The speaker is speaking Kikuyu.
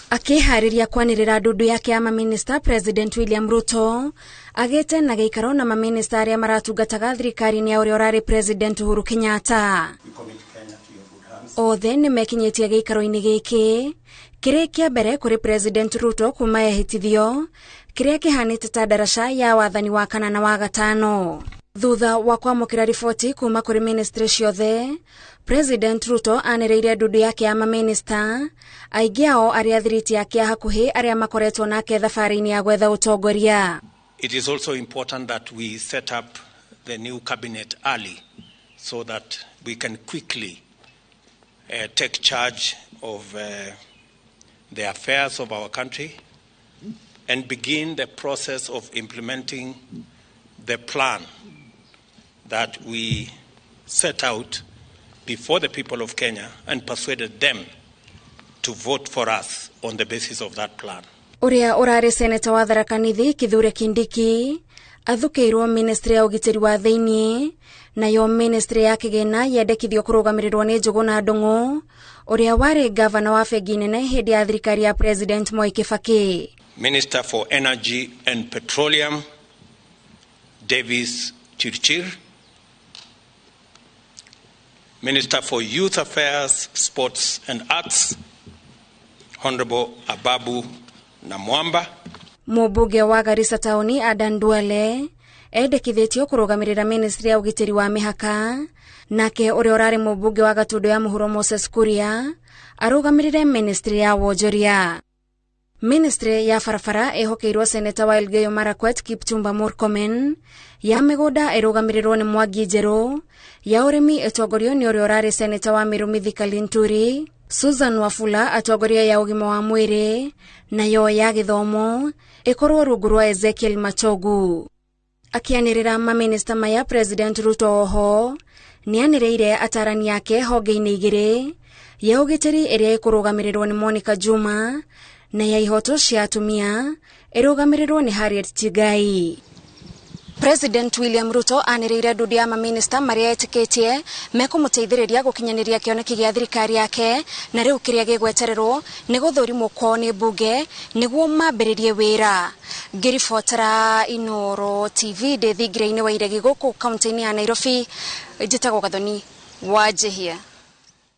Akĩharĩria kwanĩrĩra ndundu yake ya maminista, President William Ruto agĩte na gĩikaro na maminista arĩa maratungataga thirikari-inĩ ya ũrĩa ũrarĩ President Uhuru Kenyatta. Othe nĩ mekinyĩtie gĩikaro-inĩ gĩkĩ kĩrĩ kĩa mbere kũrĩ President Ruto kuma ehĩtithio, kĩrĩa kĩhanĩte ta ndaraca ya wathani wa kana na wa gatano. Thutha wa kwamũkĩra riboti kuma kũrĩ ministry ciothe, President Ruto anĩrĩire ndundu yake ya maminista, aingĩ ao arĩa thiriti yake ya hakuhĩ arĩa makoretwo nake thabarĩ-inĩ ya gwetha ũtongoria. It is also important that we set up the new cabinet early so that we can quickly take charge of the affairs of our country and begin the process of implementing the plan that we set out before the people of Kenya and persuaded them to vote for us on the basis of that plan. Ũrĩa ũrarĩ seneta wa Tharaka Nithi Kithure Kindiki athukĩirwo ministry ya ũgitĩri wa thĩinĩ, nayo ministry ya kĩgĩna yendekithio kũrũgamĩrĩrwo nĩ Njũgũna Ndung'u, ũrĩa warĩ gavana wa bengi nene hĩndĩ ya thirikari ya President Mwai Kibaki. Minister for Energy and Petroleum, Davis Chirchir. Minister for Youth Affairs, Sports and Arts, Honorable Ababu Namwamba. Mũmbunge wa Garissa Taũni Adan Duale endekithĩtio kũrũgamĩrĩra ministry ya ũgitĩri wa mĩhaka, nake ũrĩa ũrarĩ mũmbunge wa Gatundu ya Mũhuro Moses Kuria arũgamĩrĩre ministry ya wonjoria. Ministry ya barabara ĩhokeirwo seneta wa Elgeyo Marakwet Kipchumba Murkomen, ya mĩgũnda ĩrũgamĩrĩrwo nĩ Mwangi Njerũ, ya ũrĩmi ĩtongorio nĩ ũrĩa ũrarĩ seneta wa Meru Mithika Linturi, Susan Wafula atongoria ya ũgima wa mwĩrĩ, nayo ya gĩthomo ĩkorwo rungu rwa Ezekiel Machogu. Akĩanĩrĩra maminista maya, President Ruto oho nĩanĩrĩire atarani ake honge-inĩ igĩrĩ, ya ũgitĩri ĩrĩa ĩkũrũgamĩrĩrwo nĩ Monica Juma na ya ihoto cia atumia ĩrũgamĩrĩrwo nĩ Harriet Chigai. President William Ruto anĩrĩire ndundu ya maminista marĩa etĩkĩtie mekũmũteithĩrĩria gũkinyanĩria kĩoneki gĩa thirikari yake, na rĩu kĩrĩa gĩgwetererwo nĩ gũthũrimwo kwao nĩ mbunge nĩguo mambĩrĩrie wĩra. Ngĩribotera Inooro TV ndĩ thingira-inĩ wa Iregi gũkũ kaunti-inĩ ya Nairobi, njĩtagwo Gathoni Wanjihia.